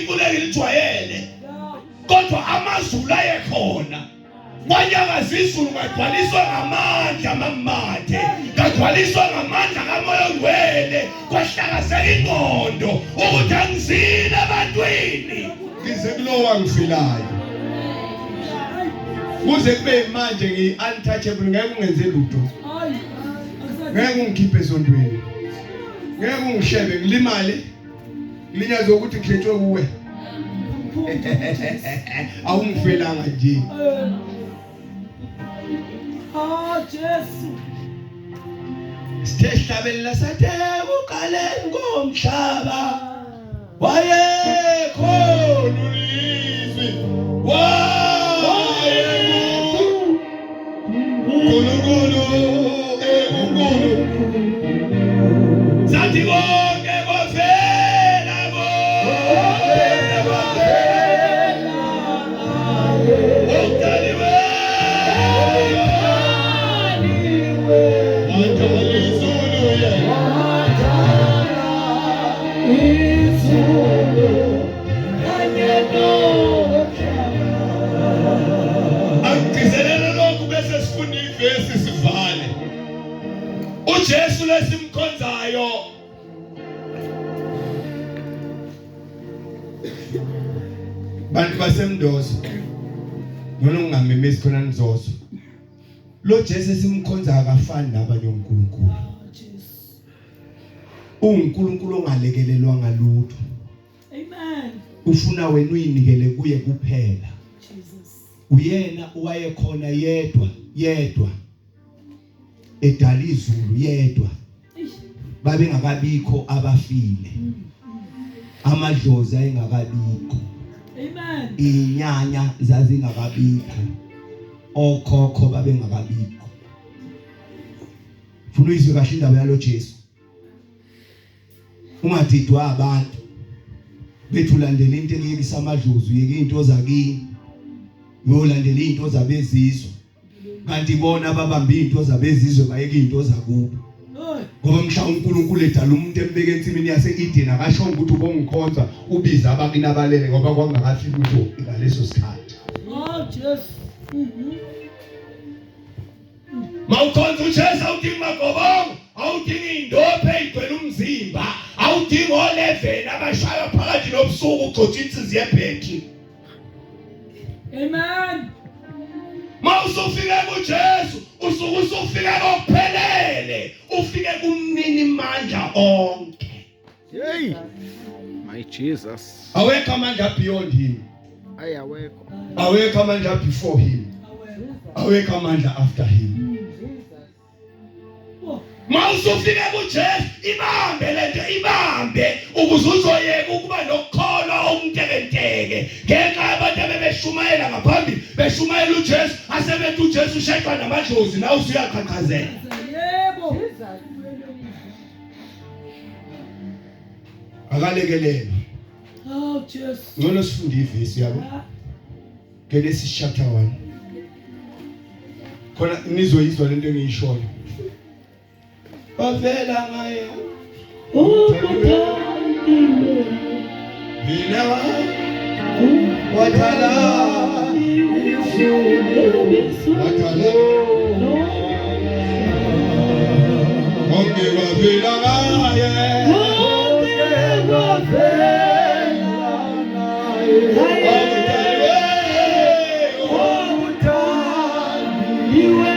Kuleli lijwayele kodwa amazulu ayekhona kwanyakaza izulu kagcwaliswa ngamandla amamathe kagcwaliswa ngamandla kamoya ongcwele kwahlakazeka ingqondo ukuthi angizile ebantwini ngize kulowo angifilayo kuze kube manje ngiyi-untouchable ngeke ungenze lutho ngeke ungikhiphe esontweni ngeke ungishebe ngilimale Ngilinyaze ukuthi ngikhethwe kuwe. Awungifelanga nje. Ah Jesu. Sithe hlabelela sathe kuqaleni komhlaba. Wayekhona ulizwi. Waye uNkulunkulu enkulu. Sathi konke kwavela konke kwavela Okudaliweyo Wadala izulu yena Angigcizelele lokhu bese sifunda ivesi sivale. uJesu lesimkhonzayo Bantu basemndozo nona ungamemezi khona nizozwa. Lo Jesu esimkhonza akafani nabanye onkulunkulu. UNkulunkulu ongalekelelwa ngalutho. Amen. Ufuna wena uyinikele kuye kuphela. Jesus. Uyena owayekhona yedwa yedwa edala izulu yedwa. Babengakabikho abafile. Amadlozi ayengakabikho. Amen. Inyanya zazingakabikho. Okhokho babengakabikho. Funa uyizwe kahle indaba yalo Jesu. Ungadidwa abantu. Bethu ulandela into ekuyekisa amadlozi, uyeke into zakini. Uyolandela into zabezizwe. Kanti bona babamba into zabezizwe bayeke into zakubo. Ngoba mhla uNkulunkulu edala umuntu embeke ensimini yase-Eden akasho ukuthi ubongikhonza ubiza abakini abalele ngoba kwakungakafiki lutho ngaleso sikhathi. Oh Jesu. Mhm. Mawukhonza uJesu awudingi magobongo, awudingi indophe eyigcwele umzimba, awudingi oleveni abashaywa phakathi nobusuku ugcotsha insizi yebhetri. Amen. Mawusufike kuJesu, usuke usufike kokuphelele, ufike kumnini mandla onke. Hey. My Jesus. Awekho amandla beyond him. Ay awekho. Awekho amandla before him. Awekho amandla after him. Mawusufike kuJesu ibambe lento ibambe ukuze uzoyeka ukuba nokukholwa okuntekenteke ngenxa yabantu abebeshumayela ngaphambili beshumayela uJesu asebethi uJesu usheshwa namadlozi nawe usuyaqhaqhazela. Yebo. Akalekelelwa. Oh Jesu. Ngcono sifunde ivesi yabo. Genesis chapter 1. Khona nizoyizwa lento engiyishoyo. Bavela ngaye. Ukuthandiwe. Mina wathala wathala konke kwavela ngaye Konke kwavela ngaye. Okuthandiwe.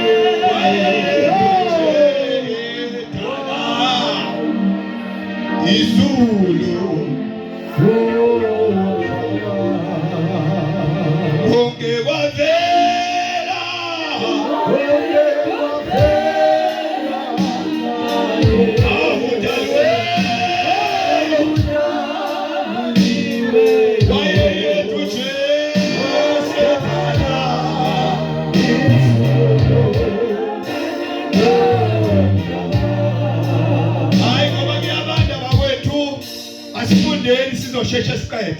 Izulu konke kwavela wayeyethu Jesu Hayi ngoba kuyabanda bakwethu asifundeni sizosheshe siqede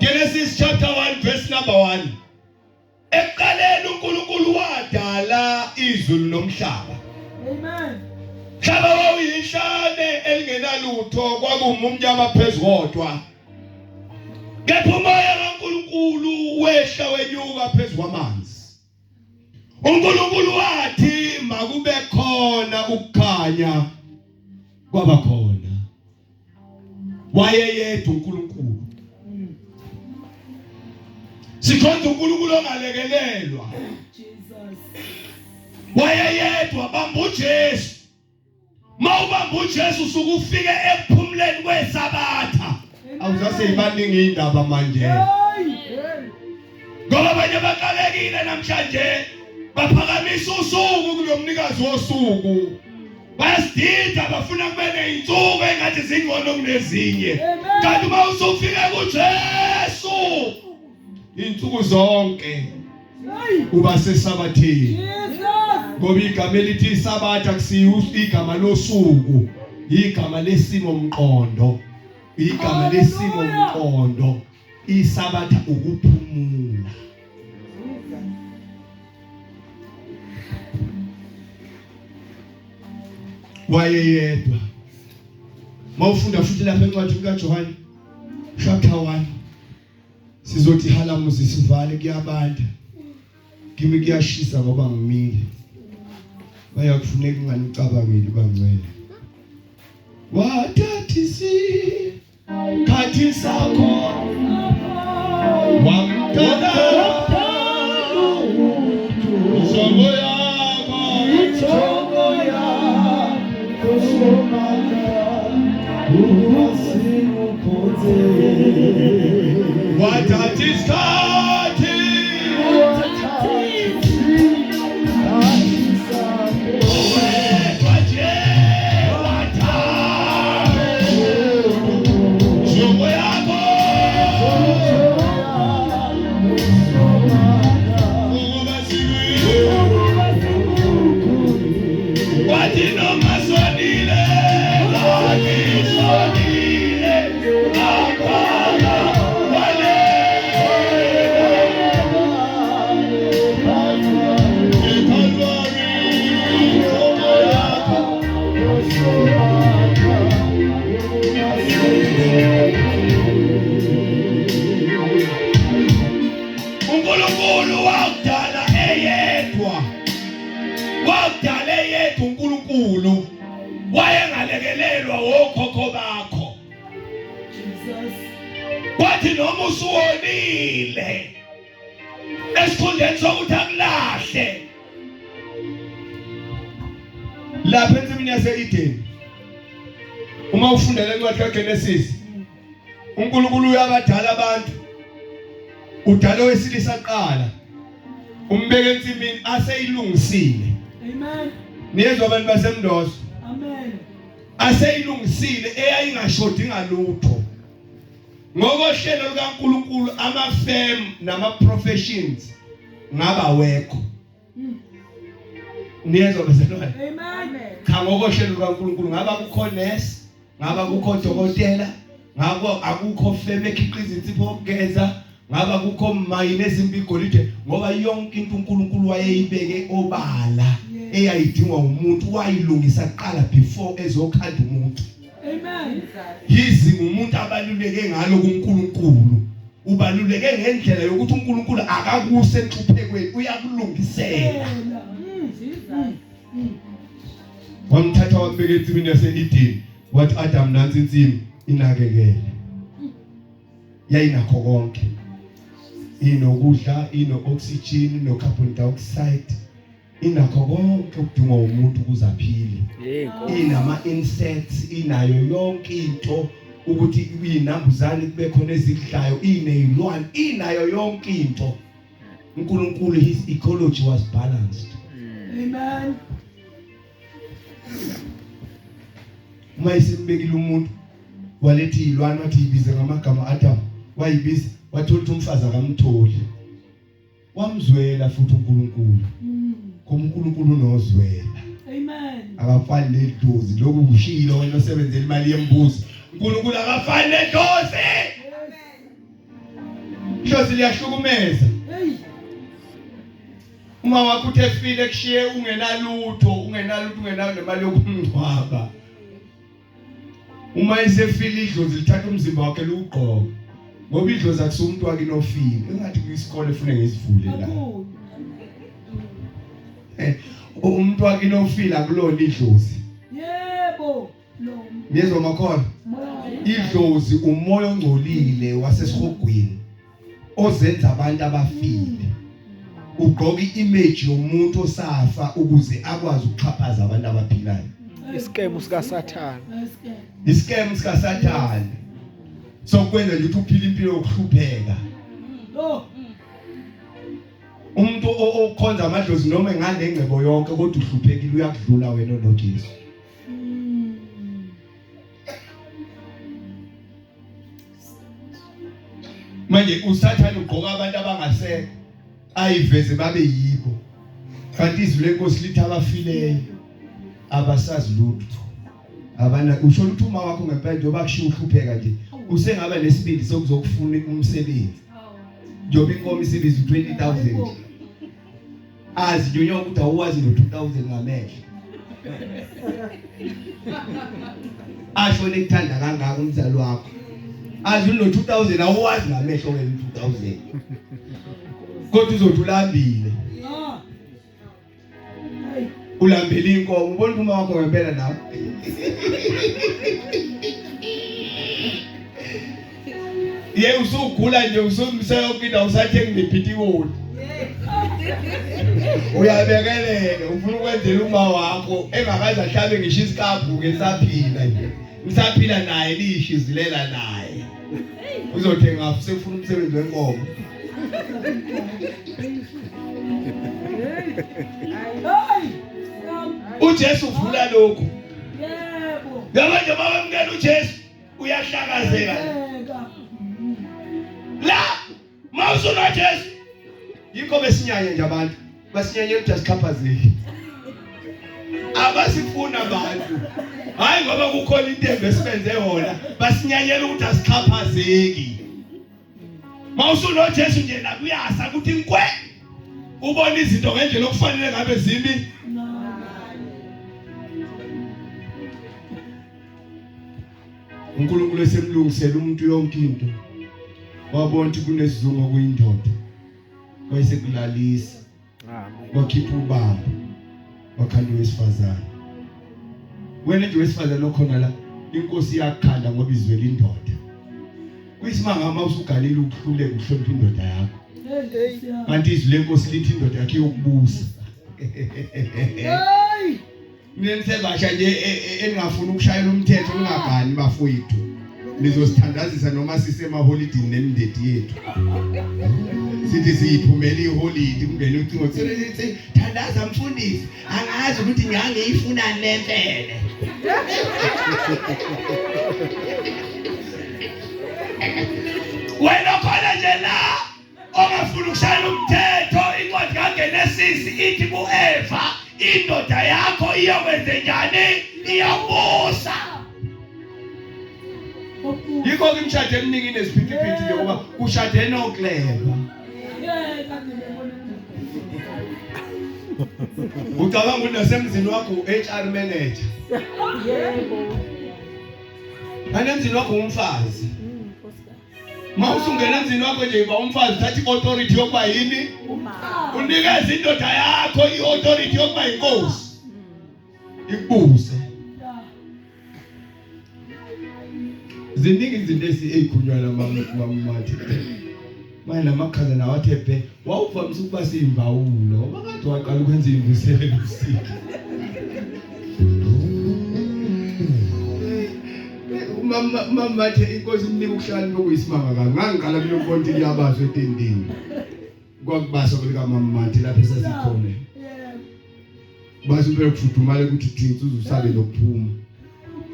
Genesis chapter 1 verse number 1 Ekuqaleni uNkulunkulu wadala izulu nomhlaba Amen. Mhlaba wawuyinhlane elingenalutho kwakumumnyama phezu kodwa. Kepha umoya kaNkulunkulu wehla wenyuka phezu kwamanzi. uNkulunkulu wathi makube khona ukukhanya kwaba khona. Wayeyedwa uNkulunkulu. Sikhonza uNkulunkulu ongalekelelwa. Jesus. Wayeyedwa bamba uJesu. Mawubamba uJesu usuke ufike ekuphumuleni kwesabatha. Awuzase ibaningi indaba manje. Hey. Hey. Ngoba abanye baxakekile namhlanje baphakamisa usuku kulomnikazi wosuku. Bayasidida bafuna kube nezinsuku engathi zingcono kunezinye. Amen. Kanti uma usufike kuJesu Insuku zonke Hey. uba sesabathini. Jesus. Ngoba igama elithi isabatha kusiyo igama losuku, igama lesimo mqondo. Igama lesimo mqondo. Isabatha ukuphumula. Wayeyedwa. Mawufunda futhi lapha encwadini kaJohane chapter 1 sizothi halamuzi sivale kuyabanda. Kimi kuyashisa ngoba ngimile. Bayakufuneka unganicabangeli bangcwele. Wathathi isikhathi sakho wamdala injongo yakho Injongo yakho Somandla, ukuba sikukhonze. Wathatha isikhathi Wathatha isikhathi sakho. wedwa nje wathatha injongo yakho ukuba sikukhonze. Wathi noma sonile, wathi sonile, ngaphala waleka. EKalvari, injongo yakho. uNkulunkulu wakudala eyedwa. Wakudala eyedwa uNkulunkulu. Wayengalekelelwa wokhokho bakho. Jesus. Kwathi noma usuwonile esikhundleni sokuthi akulahle Lapha ensimini yase-Eden uma ufunda le ncwadi kaGenesis uNkulunkulu uyabadala abantu udala owesilisa kuqala umbeke ensimini aseyilungisile. Amen. Niyezwa abantu baseMndoso Amen. aseyilungisile eyayingashodi ngalutho. Ngokohlelo lukaNkulunkulu ama firm nama professions ngaba wekho. Niyezwa bazalwane? Amen. Cha ngokohlelo lukaNkulunkulu ngaba kukho nurse, ngaba kukho dokotela, ngakho akukho firm ekhiqiza insipho yokugeza, ngaba kukho mayini ezimbi igolide ngoba yonke into uNkulunkulu wayeyibeke obala eyayidingwa umuntu wayilungisa kuqala before ezokhanda umuntu. Amen. Yizinga umuntu abaluleke ngalo kuNkulunkulu. Ubaluleke ngendlela yokuthi uNkulunkulu akakuse enhluphekweni uyakulungisela. Wamthatha wambeka ensimini yase-Edeni wathi Adam nansi insimi inakekele. Yayinakho konke. Inokudla, ino-oxygen, ino-carbon dioxide, inakho konke okudingwa umuntu ukuze aphile. Hey Nkosi. Inama insects, inayo yonke into ukuthi inambuzane kube khona ezidlayo, inezilwane, inayo yonke into. uNkulunkulu his ecology was balanced. Amen. Uma isimbekile umuntu waletha izilwane wathi yibize ngamagama Adam wayibiza wathola ukuthi umfazi akamtholi. Wamzwela futhi uNkulunkulu. Ngoba uNkulunkulu unozwela. Amen. Akafani nedlozi lokhu kushilo wena osebenzela imali yembuzi. uNkulunkulu akafani nedlozi. Idlozi liyahlukumeza. Hey. Uma wakho uthe efile kushiye ungenalutho, ungenalutho, ungenayo nemali yokumngcwaba. Uma esefile idlozi lithatha umzimba wakhe liwugqoke. Ngoba idlozi akusumuntu wakini ofile. Engathi kuyisikole fune ngizivule la. Kakhulu. Umuntu wakini ofile akulona idlozi. Yebo. Lo Niyezwa makhona? moya. Idlozi umoya ongcolile wasesihogweni ozenza abantu abafile. Ugqoka i-image yomuntu osafa ukuze akwazi ukuxhaphaza abantu abaphilayo. Isikemu sikaSathane. Isikemu. Isikemu sikaSathane sokwenza nje ukuthi uphile impilo yokuhlupheka. Lo. Umuntu okhonza amadlozi noma engane ngcebo yonke kodwa uhluphekile uyakudlula wena noJesu. Manje uSathane ugqoka abantu abangasekho ayiveze babe yibo. Kanti izwi lenkosi lithi abafileyo abasazi lutho. Abana usho ukuthi uma wakho ngempela njengoba kushiya uhlupheka nje usengaba nesibindi sokuzokufuna umsebenzi. Njengoba inkomo isibiza u20000. Azi nje unyoko ukuthi awuwazi no2000 ngamehlo. Asho nekuthanda kangaka umzali wakho. Azi uno 2000 awuwazi ngamehlo wena u2000. Kodwa uzothi ulambile. Ah. Hey. Ulambile inkomo ubona uma wakho ngempela nawe. Ye usugula nje usumse yonke indawo usathenga nephitikoli. Uyabekelela ufuna ukwenzela uma wakho engakaze ahlabe ngisho isikabhu ke saphila nje. Usaphila naye lishizilela naye. Uzothenga usefuna umsebenzi wenkomo. Hey. uJesu uvula lokhu. Yebo. Yabanje bawemukela uJesu uyahlakazeka. Yeka. La mawusuna Jesu Yikho besinyanya nje abantu. Basinyanya ukuthi asixhaphazeki. Abasifuna abantu. Hayi ngoba kukhona into esibenze yona, basinyanyela ukuthi asixhaphazeki. Mawusuno Jesu nje la kuyasa ukuthi nkwe. Ubona izinto ngendlela okufanele ngabe zimi. uNkulunkulu esemlungisela umuntu yonke into. Wabona ukuthi kunesizungu okuyindoda. Wayesekulalisa, Amen. wakhipha ubaba. Wakhanda wesifazane. Wena nje wesifazane okhona la, inkosi iyakukhanda ngoba izwela indoda. Kuyisimanga uma usugalile ukuhluleka ukuhlonipha indoda yakho. Hey. Kanti izwi lenkosi lithi indoda yakhe iyokubusa. Hey. Mina nisebasha nje eningafuni ukushayela umthetho ningagani bafowethu. Nizosithandazisa noma sisemaholidini nemindeni yethu. Sithi siyiphumela iholidi kungene ucingo sithi thandaza mfundisi angazi ukuthi ngangiyifuna nemfene. Wena khona nje la ongafuni ukushayela umthetho incwadi kaGenesis ithi kuEva indoda yakho iyokwenze njani iyabusa. Yikho ke imishado eminingi inesiphithiphithi nje ngoba kushade nokleva. Yeah, kade bebona. Ucabanga ukuthi nasemzini wakho u-HR manager. Yebo. Kanti emzini wakho umfazi. Nkosikazi. Uma usungena emzini wakho nje iba umfazi uthatha i-authority yokuba yini? Uma. Unikeze indoda yakho i-authority yokuba yinkosi. Ikubuse. Yeah. Ziningi izinto ezikhulunywa namathi. Manje namakhaza nawo athe bhe wawuvamise ukuba siyimbawulo ngoba kade waqala ukwenza imvuselelo ubusuku. Mama mama athe inkosi imnika ukuhlakanipha okuyisimanga kabi. Ngangiqala mina ukubona ukuthi iyabaswa etendeni. Kwakubaswa kulika mama Mathe lapho esasikhona. Yebo. Base impela kufudumala ukuthi drinks uzusabe nokuphuma.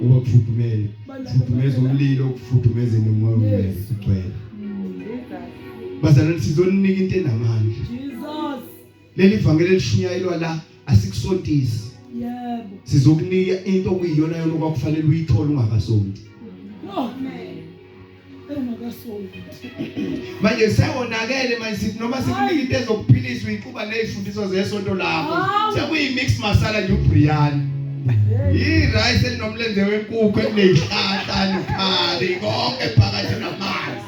Uba kufudumele. Kufudumeza umlilo, kufudumeze nomoya ongcwele ugcwele. Bazalwane sizoninika into enamandla. Jesus. Leli vangeli elishunyayelwa la asikusontisi. Yebo. Sizokunika into okuyiyona yona okwakufanele uyithole ungakasonti. No. Engakasonti. Manje sewonakele manje sithi noma sikunika into ezokuphilisa uyixuba nezifundiso zesonto lakho. Hawu. Sekuyi mix masala nje uBrian. Yi-rice elinomlenze wenkukhu elinezihlahla nokhari konke phakathi namanzi.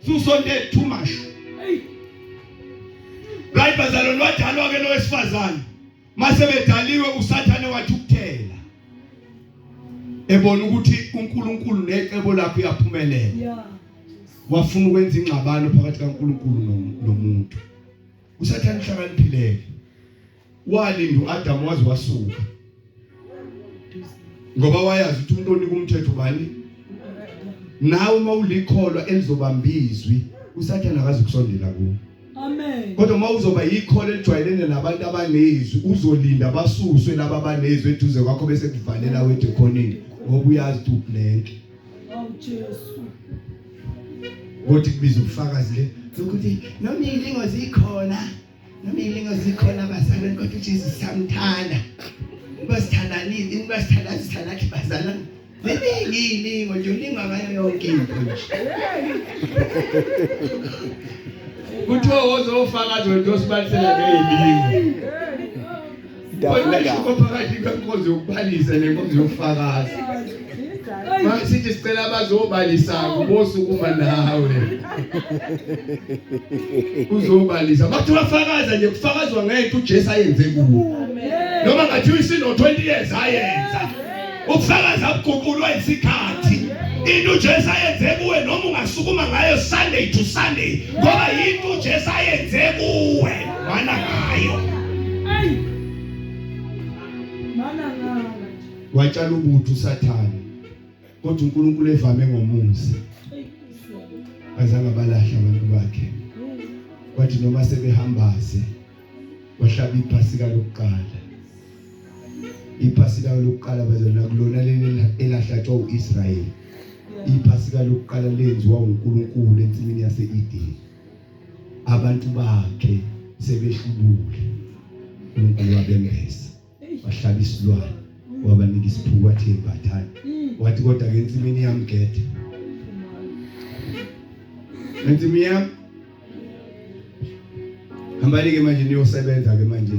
Susonde too much. Hey. Right bazalwane wadalwa ke lo wesifazane. Mase bedaliwe uSathane wathukuthela. Ebona ukuthi uNkulunkulu necebo lakhe uyaphumelela. Yeah. Wafuna ukwenza ingxabano phakathi kaNkulunkulu nomuntu. USathane uhlakaniphileke. Walinda uAdam waze wasuka. Ngoba wayazi ukuthi umuntu onika umthetho bani? Nawe uma ulikholwa elizobamba izwi, uSathane akazi kusondela kuwe. Amen. Kodwa uma uzoba yikholwa elijwayelene nabantu abanezwi, uzolinda basuswe laba abanezwi eduze kwakho bese kuvalela wedwa ekhoneni ngoba uyazi ukuthi ublank. Oh Jesu. Kodwa kubiza ubufakazi le ukuthi noma izilingo zikhona, noma izilingo zikhona bazalwane kodwa uJesu samthanda. Basithandanile, basithandaza sithanda bazalwane. Ziningi izilingo nje ulingwa ngayo yonke into nje. Kuthiwa wozofakaza wena osibalisela ngezilingo. Kodwa phakathi kwenkonzo yokubalisa nenkonzo yokufakaza. Masithi sicela abazobalisa kubosukuma nawe. Uzobalisa. Bathi bafakaza nje kufakazwa ngento uJesu ayenze kuwo. Noma ngathiwa isino 20 years ayenza. Ukufakaza kuguqulwa isikhathi. Into uJesu ayenze kuwe noma ungasukuma ngayo Sunday to Sunday ngoba into uJesu ayenze kuwe mana ngayo. Hey. Mana ngayo. Watshala ubuthu uSathane. Kodwa uNkulunkulu evame ngomusa. Azange abalahla abantu bakhe. Kwathi noma sebehambaze wahlaba iphasika lokuqala. Iphasika lokuqala bazalwane kulona leli elahlatshwa uIsrayeli. Iphasika lokuqala lenziwa uNkulunkulu ensimini yaseEden. Abantu bakhe sebehlubule. uNkulunkulu wabembesa. Wahlaba isilwane, wabanika isiphuku wathi embathani. Wathi kodwa ke ensimini yami gede. Ensimini yami hambani ke manje niyosebenza ke manje.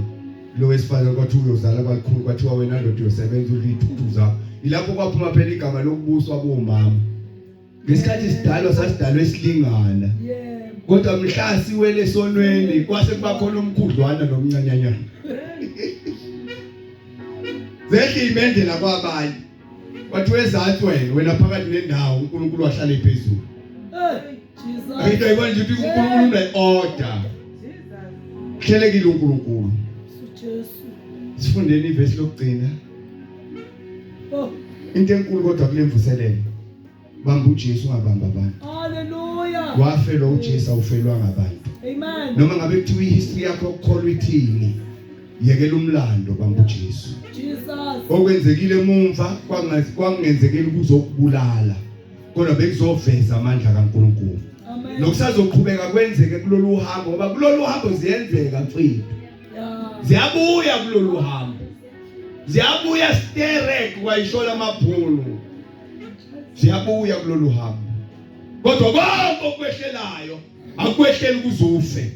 Lo wesifazane kwathi uyozala kwalikhulu kwathiwa wena ndoda uyosebenza udla ithuthu zakho. Ilapho kwaphuma phela igama lokubuswa bomama. Ngesikhathi sidalwa sasidalwe esilingana. Yebo. Kodwa mhla siwele esonweni kwase kuba khona omkhudlwana nomncanyanyana. Zehla imendlela kwabanye. Wathi wezansi wena, wena phakathi nendawo uNkulunkulu wahlala ephezulu. Hey Jesus. Into ayibona nje ukuthi uNkulunkulu une-order. Hlelekile uNkulunkulu. Jesu. Sifundeni ivesi lokugcina. Oh. Into enkulu kodwa kule mvuselelo. Bamba uJesu ungabamba abantu. Hallelujah. Wafelwa uJesu awufelwa ngabantu. Amen. Noma ngabe kuthiwa ihistory yakho yokukholwa ithini, yekela umlando bamba uJesu. Jesus. Okwenzekile emumva kwangenzekile ukuzokubulala. Kodwa bekuzoveza amandla kaNkulunkulu. Amen. Nokusazoqhubeka kwenzeke kulolu hambo ngoba kulolu hambo ziyenzeka mfowethu. Yeah. Ziyabuya kulolu hambo. Ziyabuya sterek kwayishola amabhunu. Ziyabuya kulolu hambo. Kodwa konke okwehlelayo akwehleli ukuze ufe.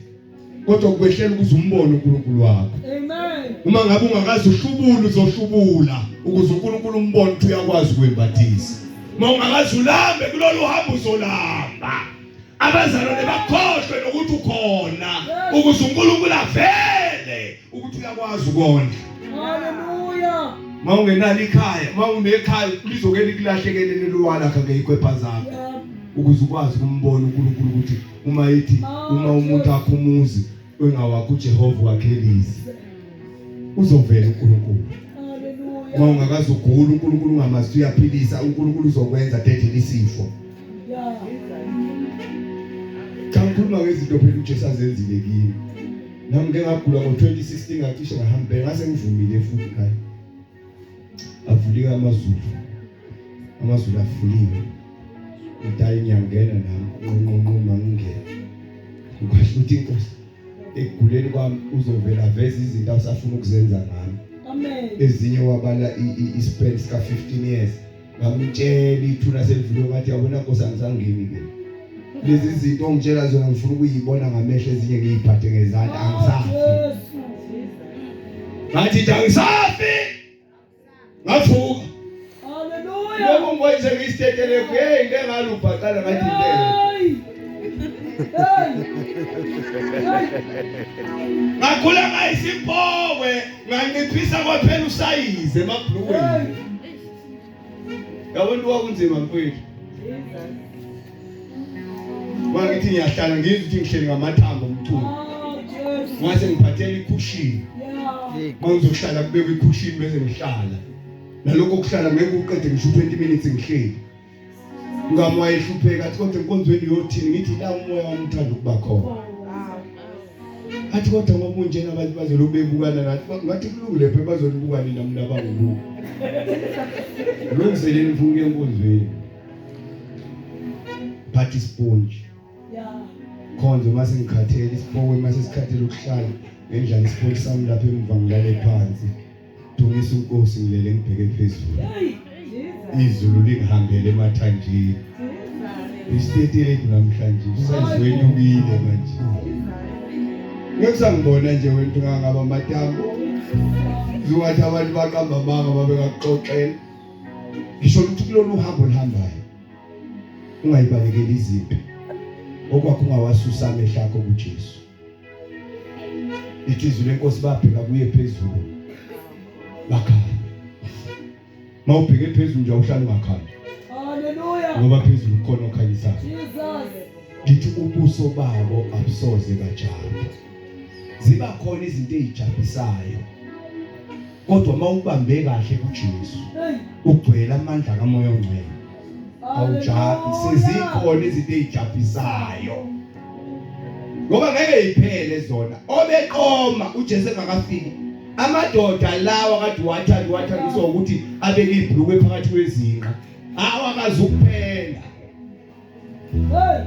Kodwa kukwehlela ukuze umbone uNkulunkulu wakho. Amen. Uma ngabe ungakaze uhlubule uzohlubula ukuze uNkulunkulu umbone ukuthi uyakwazi ukwembathisa. Uma ungakaze ulambe kulolu hambo uzolamba. Abazalwane bakhohlwe nokuthi ukhona ukuze uNkulunkulu avele ukuthi uyakwazi ukondla. Hallelujah. Uma ungenalo ikhaya, uma unekhaya lizoke likulahlekele lelo lakho ngeyikwepha zakho. Yeah. Ukuze ukwazi ukumbona uNkulunkulu ukuthi uma ethi uma umuntu akhumuzi engawakho uJehova wakhelise. Uzovela uNkulunkulu. Hallelujah. Uma ungakaze ugule uNkulunkulu ungamazi uyaphilisa, uNkulunkulu uzokwenza dedele isifo. Yeah. Cha ngikhuluma ngezinto phela uJesu azenzile kimi. Nami ngike ngagula ngo-2016 ngacishe ngahamba ngase ngivumile futhi khaya. Avulika amazulu. Amazulu avuliwe. Ngidayi ngiyangena nami nqonqonqo mangingena. Ngikwasho ukuthi inkosi ekuguleni kwami uzovela aveze izinto asafuna ukuzenza ngami. Amen. Ezinye wabala ispan sika 15 years. Ngamtshela ithuna selivuliwe ngathi yabona Nkosi angisangeni ke. Lezi zinto ongitshela zona ngifuna ukuyibona ngamehlo ezinye ngiyiphathe ngezandla angisafi. Jesu. Ngathi nje angisafi. Ngavuka. Hallelujah. Lokho ngikwenze ngisiteteleko hey ngeke ngalubhaqala ngathi into. Hey. Ngakhula ngayisimpokwe, nganciphisa kwaphela usayizi emabhulukweni. Yabona kwakunzima mfowethu. Mangithi ngiyahlala ngizwe ukuthi ngihleli ngamathambo omculo. Ngase ngiphathela ikhushini. Mangizohlala kubekwe ikhushini bese ngihlala. Nalokho kuhlala ngeke uqede ngisho 20 minutes ngihleli. Ngami wayehlupheka athi kodwa enkonzweni yothini ngithi la umoya wami uthanda ukuba khona. Athi kodwa ngoba unjena abantu bazolokhu bebukana nathi ngathi kulungile phela bazolibuka nina mina bangibuka. Lungiseleni mfuna ukuya enkonzweni. Phathi isponge. Yeah. Khonzo mase ngikhathele isipokwe mase sikhathele ukuhlala ngendlala isponge sami lapha emva ngilale phansi. Dumisa inkosi ngilele ngibheke phezulu. Hey. Izulu lingihambele emathanjeni. Isiteteleti namhlanje usazwenyukile manje. Ngeke usangibona nje wena ungangaba amatambo. Uzowathi abantu baqamba amanga babekakuxoxela. Ngisho ukuthi kulolu hambo oluhambayo ungayibalekeli izimpi. Okwakho ungawasusa amehlo akho kuJesu. Lithi izwi lenkosi babheka kuye phezulu. Bakhala. Mawubheke phezulu nje awuhlala ungakhali. Hallelujah. Ngoba phezulu kukhona okhanyisayo. Jesus. Ngithi ubuso babo abusoze bajabha. Ziba khona izinto ezijabhisayo. Kodwa mawubambe kahle kuJesu, Hey. ugcwele amandla kaMoya oNgcwele. Awujabhi, Hallelujah. sezikhona izinto ezijabhisayo. Ngoba ngeke iphele zona. Obeqoma uJesu engakafiki. Amadoda lawa kade wathanda wathandiswa ukuthi abeke ibhulukwe phakathi kwezinqa. Awakazi ukuphela. Hey.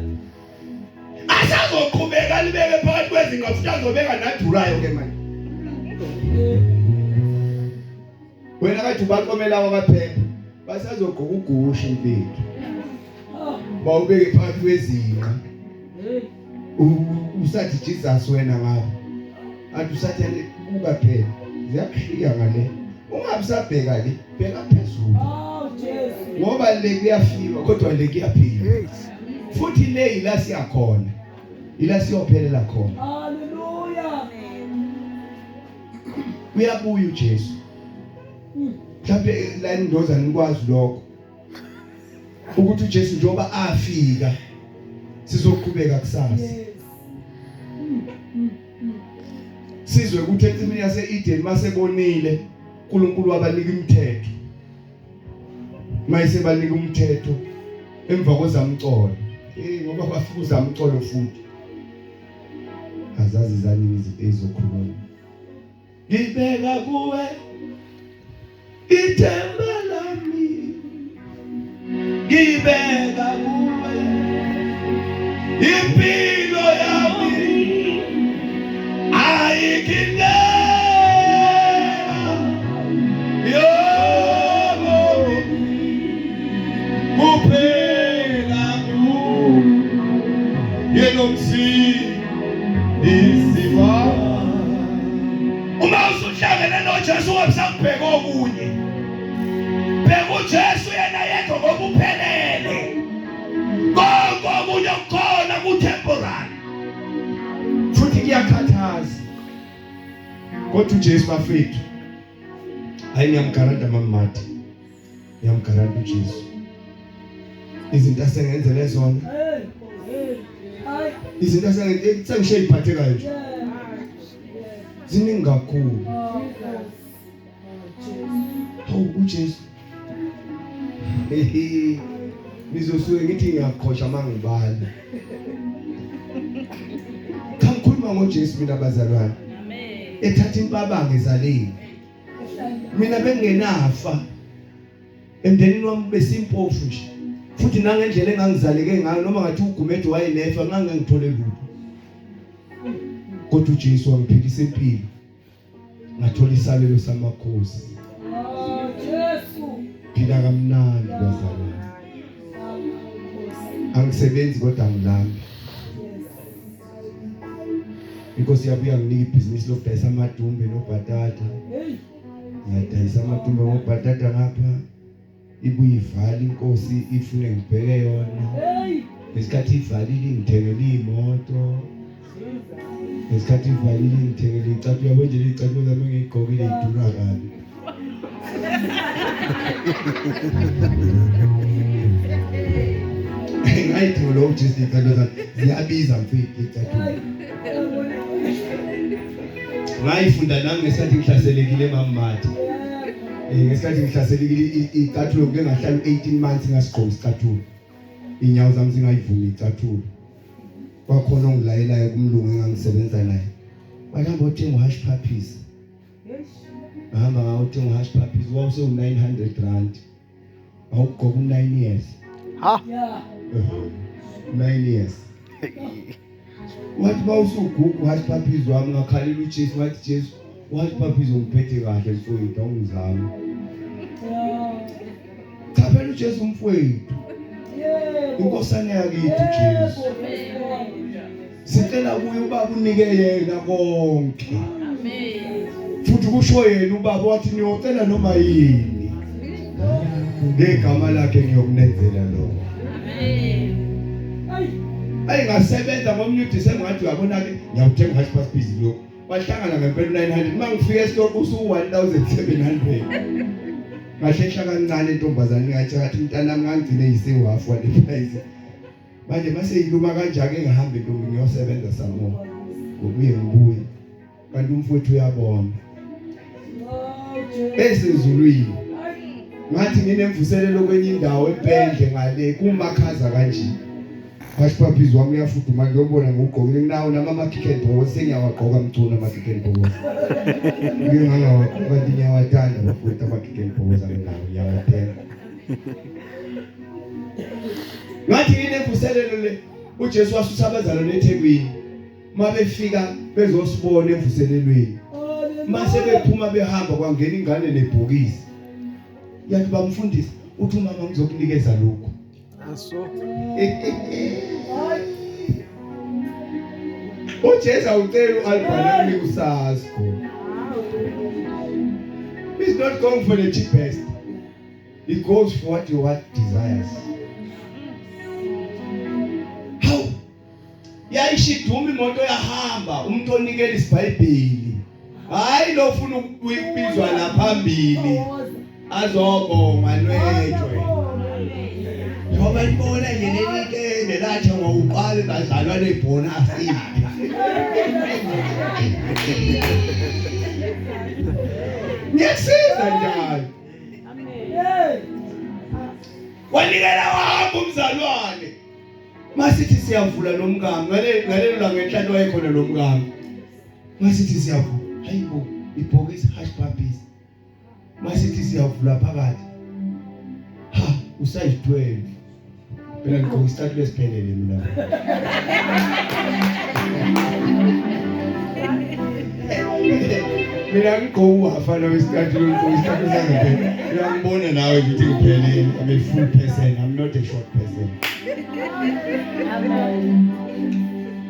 Asazoqhubeka libeke phakathi kwezinqa futhi azobeka nadurayo ke manje. Wena kade ubaqomela kwakaphepha basazogqoka ugushi mfethu. Ah. Bawubeke phakathi kwezinqa. Hey. Usathi Jesus wena ngapha. Athi usathane buka phela. Ziyakushiya ngale. Ungabe usabheka le, bheka phezulu. Oh Jesu. Ngoba le kuyafiwa kodwa le kuyaphila. Futhi le ila siyakhona. Ila siyophelela khona. Hallelujah. Uyabuya uJesu. Mhlawumbe la indoza nikwazi lokho. Ukuthi uJesu njengoba afika sizoqhubeka kusasa. Yes. Sizwe ukuthi ensimini yase-Eden masebonile uNkulunkulu wabanika imithetho. Mayisebanika umthetho emva kozamcolo. Ngoba kwafika uzamcolo futhi. Azazi zanini izinto ezizokhuluma. Ngibeka kuwe ithemba lami. Ngibeka kuwe impilo yami ayikindela yobomi kuphela kuwe yena umsindisi wami. Uma usuhlangene noJesu ungabe okunye. Bheka uJesu yena yedwa ngoba uphelele. Konke okunye okukhona ku-temporary. Futhi kuyakhathaza. Kodwa uJesu bafethu. Hayi ngiyamgaranta mama Mathi. Ngiyamgaranta uJesu. Izinto asengenzele zona, Hey. Hey. Hayi. izinto asengishiye iphathekayo nje. Yeah. Yeah. Ziningi kakhulu. Oh Nkosi. Oh Jesu. Hawu uJesu. Hehe. Nizosuke ngithi ngiyaqhosha mangibala. Cha ngikhuluma ngoJesu mina bazalwane. Amen. Ethatha impabanga ezaleni. Mina bengenafa. Emndenini wami besimpofu nje. Futhi nangendlela engangizaleke ngayo noma ngathi uGumede wayenefa ngangengithole lutho. Kodwa uJesu wangiphilisa impilo. Ngathola isabelo samakhosi. Oh Jesu. Phila kamnandi bazalwane. Oh Nkosi. Angisebenzi kodwa ngilambi. Yes. Inkosi yabuya nginika ibhizinisi lokudayisa amadumbe nobhatata. Hey. Ngiyadayisa amadumbe ngobhatata ngapha. Ibuye ivale inkosi ifune ngibheke yona. Hey. Ngesikhathi ivalile ingithengele imoto. Ngesikhathi ivalile ngithengele icathulo yabo nje icathulo zami engiyigqokile idura kabi. Ngayithenga lo uJesu icathulo zami ziyabiza mfethu icathulo. Ngayifunda nami ngesikhathi ngihlaselekile emammatha. Ngesikhathi ngihlaselekile icathulo ngike ngahlala u-18 months ngasigqoka isicathulo. Inyawo zami zingayivumi icathulo. Kwakhona ongilayelayo kumlungu engangisebenza naye. Bahamba othenga uhash puppies. Ngahamba ngawuthenga uhash puppies wawusewu 900 rand. Awugqoka u9 years. Ha. Yeah. 9 years. Wathi mawusugugu uhash puppies wami ngakhalela uJesu ngathi Jesu uhash puppies ungiphethe kahle mfowethu awungizami. Yeah. Cha phela uJesu umfowethu. Yebo. Inkosana yakithi uJesu. Yebo. Sicela kuye ubaba unike yena konke. Amen. Futhi kusho yena ubaba wathi niyocela noma yini. Ngegama lakhe ngiyokunenzela lokho. Amen. Ay. Ayi ngasebenza ngomnye uDisemba ngathi uyabona ke ngiyawuthenga hash past busy lokho. Wahlangana ngempela 900 mangifika esitolo usu 1700. Ngahlehla kancane intombazane ngathi ngathi mntanami ngangigcine yisiwafu wale price. Manje mase yiluma kanjake ngihambe ntombi ngiyosebenza samo. Ngokuye ngibuye. Kanti umfowethu uyabona. Oh, Jesu. Esezulwini. Ay. Ngathi nginemvuselelo kwenye indawo empendle ngale kumakhaza kanje. Hash puppies wami uyafuduma ngiyobona ngugqokile nginawo nama ama kick and balls sengiyawagqoka mculo ama kick and balls. Ngingangawagqoka ngiyawathanda bafowethu ama kick and balls anginawo ngiyawathenga. Ngathi nginemvuselelo le uJesu wasusa abazalwane eThekwini. Mabefika bezosibona emvuselelweni. Mase bephuma behamba kwangena ingane nebhokisi. Yathi bamfundisi uthi umama ngizokunikeza lokho. Aso. Ay. uJesu awucela uAlbert akunike uSasco. He's not going for the cheapest. He goes for what your heart desires. How? Yayishiduma imoto yahamba umuntu onikela isibhayibheli. Hayi lo ufuna ukubizwa la phambili azobonga nwetshwe. Njengoba nibona nje leli kende lathi ngokuqala bazalwa lebonus. Ngiyasiza njalo. Hey. Wanikela wahamba umzalwane. Masithi siyavula nomkami ngale ngalelo langa enhlanhla wayekhona nomkami. Masithi siyavula. Hayibo ibhokisi hash puppies. Masithi siyavula phakathi. Ha usize 12. Phela ngigqoka isicathulo esiphelele mina. Mina ngigqoka uhafana wesicathulo ngigqoka isicathulo sangempela. Uyangibona nawe ngithi ngiphelele. I'm a full person. I'm not a short person.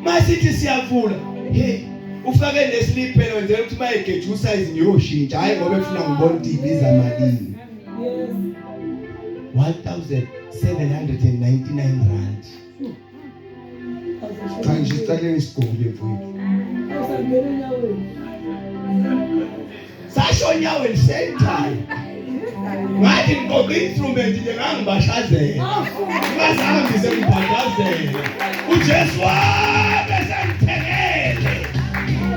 Masithi siyavula. Hey, ufake neslip phela wenzela ukuthi mayegeja usize ngiyoshintsha. Hayi ngoba efuna ngibona ukuthi ibiza malini. Yes. 1799 rand. Cha nje isicathulo ngisigqokile mfowethu. Awusangena enyaweni. Sasho onyaweni same time. Ngathi ngiqoqa instrument nje ngangibashazela. Ngazange sengibhadazela. uJesu wabe sengithengele.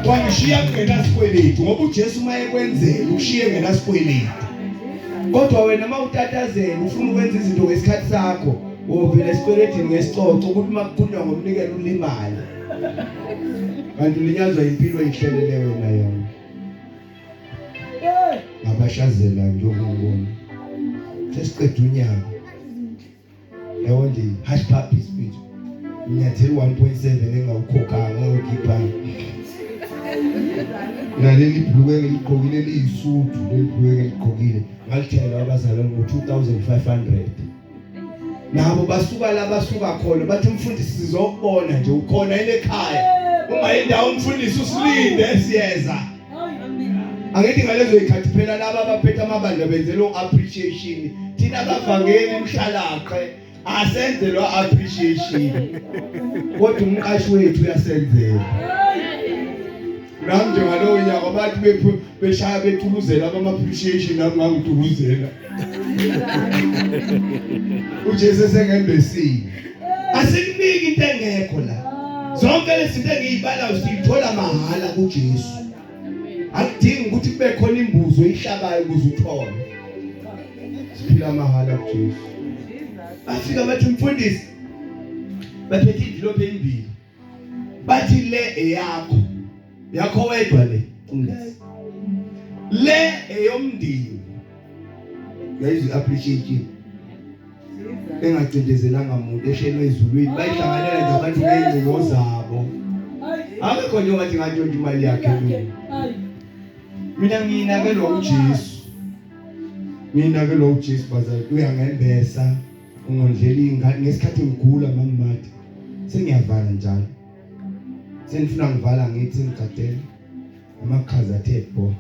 Wangishiya kungenasikweletu ngoba uJesu mayekwenzela ushiye ngenasikweletu. Kodwa wena mawutatazela ufuna ukwenza izinto ngesikhathi sakho, wovela esikweletini ngesicoco ukuthi makukhulunywa ngomnikelo ulimale. Kanti ulinyazwa impilo eyihlelele wena yona. Hey. Ngabashazela njengongibona. Sesiqeda unyaka. Yabo nje hash puppies mfethu. Nginyathela 1.7 engawukhokhanga engawukhiphanga. Naleli bhulukwe engiligqokile liyisudu leli bhulukwe engiligqokile ngalithengela abazalwane ngo-2500. Nabo basuka la basuka khona bathi umfundisi sizokubona nje ukhona yini ekhaya. Uma indawo umfundisi usilinde siyeza. Ay. Angithi ngalezo zikhathi phela laba abaphethe amabandla benzela appreciation thina abavangeli emhlalaqhe Asenzelwa appreciation. Kodwa umqashi wethu uyasenzela. Nami nje ngalowo nyaka abantu beshaya bethuluzela ama appreciation, nami ngangithuluzela. uJesu esengembesile. Asikuniki into engekho la. Zonke lezi zinto engiyibalayo siyithola mahhala kuJesu. Akudingi ukuthi kube khona imbuzo oyihlabayo ukuze uthole. Siphila mahhala kuJesu. Bafika bathi, mfundisi, baphethe indilophu ezimbili, bathi le eyakho, yakho wedwa le, mfundisi, le eyomndeni. Yayizi appreciation engacindezelanga muntu, eshelwe ezulwini, bayihlanganela nje abantu ngey'ngcingo zabo. Akekho nje ongathi ngantshontsha imali yakhe. Mina mina nginakelwa uJesu, nginakelwa uJesu bazali. Uyangembesa, ungondlela ingane ngesikhathi ngigula. Mamadi, sengiyavala njalo, senifuna ngivala, ngithi sengigadele amakhaza athe bo.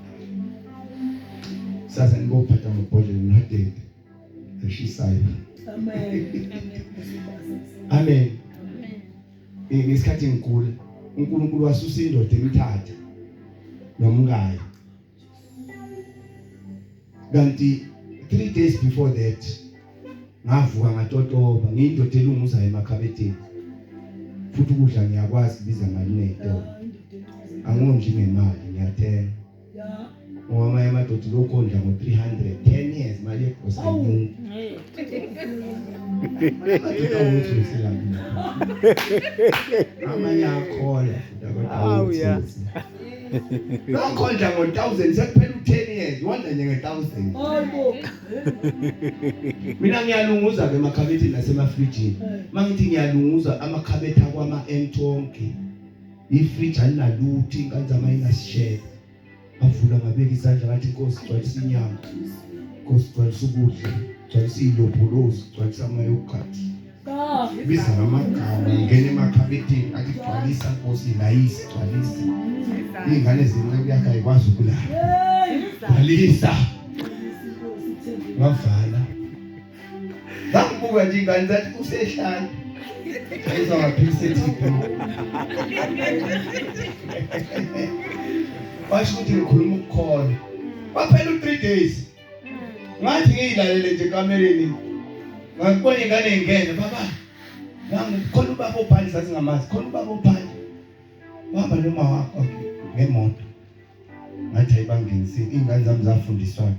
Sasa nibophatha amabhodlela nohadede eshisayo. Amen. Amen. Ngesikhathi ngigula, uNkulunkulu wasusa indoda eMthatha nomkayo, kanti 3 days before that ngavuka ngatotoba. Ngiyindoda elunguzayo emakhabetheni, futhi ukudla ngiyakwazi kubiza mali nezitolo. Angondli ngemali, ngiyathenga, ngoba amanye amadoda lokondla ngo-300 10 years, imali yegrosa inyuka. Amadoda awuthuse kabi, amanye akhola futhi abantu. Awu, ya. Awuthuse lokhondla ngo-1000, sekuphela u-10 years wondla nje nge-1000. Hayibo. Mina ngiyalunguza-ke emakhabetheni nasemafrijini. Uma ngithi ngiyalunguza amakhabethe akwama-empty wonke, ifriji alinalutho, iy'ngane zami ayinasishebe. Ngavula, ngabeka izandla, ngathi, "Nkosi, gcwalisa inyama. Nkosi, gcwalisa ukudla, gcwalisa iy'lobholozi, gcwalisa ama-yoghurt." Ka. Biza ngamagama, ngena emakhabetheni, athi, "Gcwalisa Nkosi, layisi, gcwalisa." Iy'ngane zenceku yakhe ayikwazi ukulala. Hey. Gcwalisa. Ngavala, ngangibuka nje ingane, zathi usehlala ayizwa ngaphilisa e-TB. Washo ukuthi ngikhuluma ukukholwa. Kwaphela u-3 days, ngathi ngiyilalele nje ekamereni, ngakubona ingane ingena, "Baba, nangu khona ubaba obhali." Sasingamazi. "Khona ubaba obhali, wahamba noma wakho ngemoto." Ngathi ayibangenisile. Iy'ngane zami zafundiswa,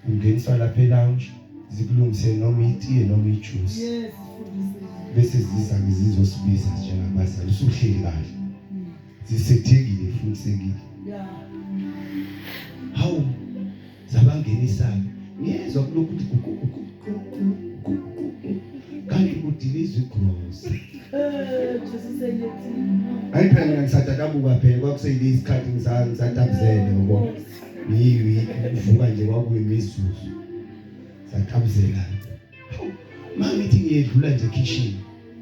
ungeniswa lapha e-lounge, zikulungise noma itiye noma ijuice. Yes, fundisile. Bese ziza-ke zizosibiza njengabazali, usuhleli kahle, zisethekile, fundisekile. Hawu, zabangenisa-ke, ngiyezwa kulokhu ukuthi gugu gugu gugu gugu, kanti kudilizwa igrosa. Eh, Jesu seyethile. Hayi phela, mina ngisadadabuka phela, kwakuseyile isikhathi ngisatabuzele ngoba ngiyi ukuvuka nje kwakuyimizuzu, satabuzela. Hawu, mangithi ngiyedlula nje ekhishini,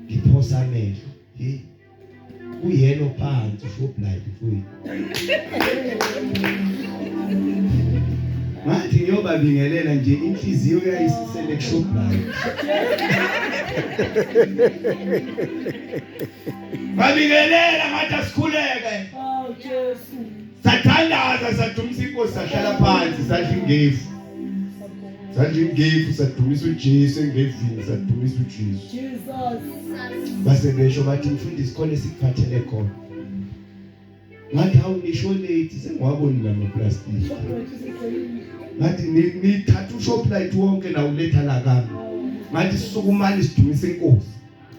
ngiphosa amehlo, hey, kuyelo phansi uShoprite mfowethu. Ngathi ngiyobabingelela nje, inhliziyo yayisisele kuShoprite. Babingelela, ngathi asikhuleke. Awu Jesu. Sathandaza, sadumisa inkosi, sahlala phansi, sadla ingefu, sadla ingefu, sadumisa uJesu engevini, sadumisa uJesu. Jesus. Base besho bathi, "Mfundisi, khona esikuphathele khona." Ngathi, "Hawu, nisho late, sengiwaboni lamaplastiki." Ngathi, "Nithatha uShoprite wonke nawuletha la kami." Ngathi, "Sukumani sidumise inkosi."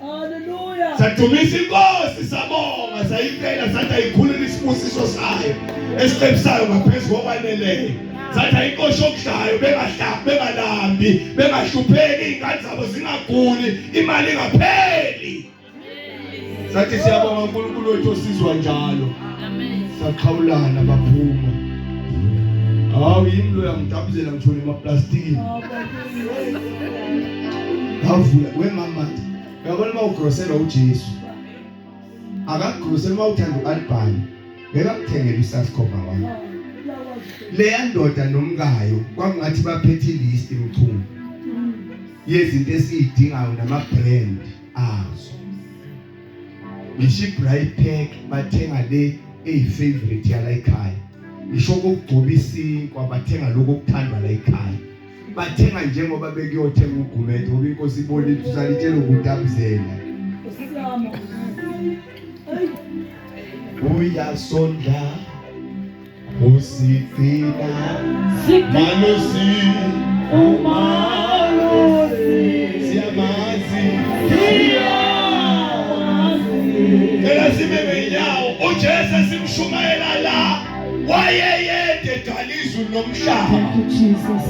Hallelujah. Sadumisa inkosi, sabonga, sayicela, sathi ayikhulule isibusiso sayo esicebisayo ngaphezu kokwaneleyo. Sathi ayinkosi okudlayo, bengahlabi, bengalambi, bengahlupheki, iy'ngane zabo zingaguli, imali ingapheli. Sathi siyabonga uNkulunkulu wethu osizwa njalo. Saqhawulana, baphuma. Hawu, yimi lo yangidabuzela ngithole emaplastikini. Ngavula, we mama, uyabona uma ugroselwa uJesu, akakugrosela uma uthanda u-Albany, ngeke akuthengele uSaskhoma wakho. Leya ndoda nomkayo kwakungathi baphethe ilist, mchunu. Yezinto esiyidingayo nama brand azo. Ngisho ibright pack bathenga le eyi favorite yala ekhaya. Ngisho ukugcoba isinkwa bathenga lokho okuthandwa la ekhaya. Bathenga njengoba bekuyothenga ugumede ngoba inkosi ibonile ukuthi usalitshela ukutabuzela. Osama. Hey. Uyasondla usigcina malusi Umalusi. siyamazi. Siyamazi. Cela sime ngenyawo. uJesu simshumayela la wayeyedwa edala izulu nomhlaba. Thank you, Jesus.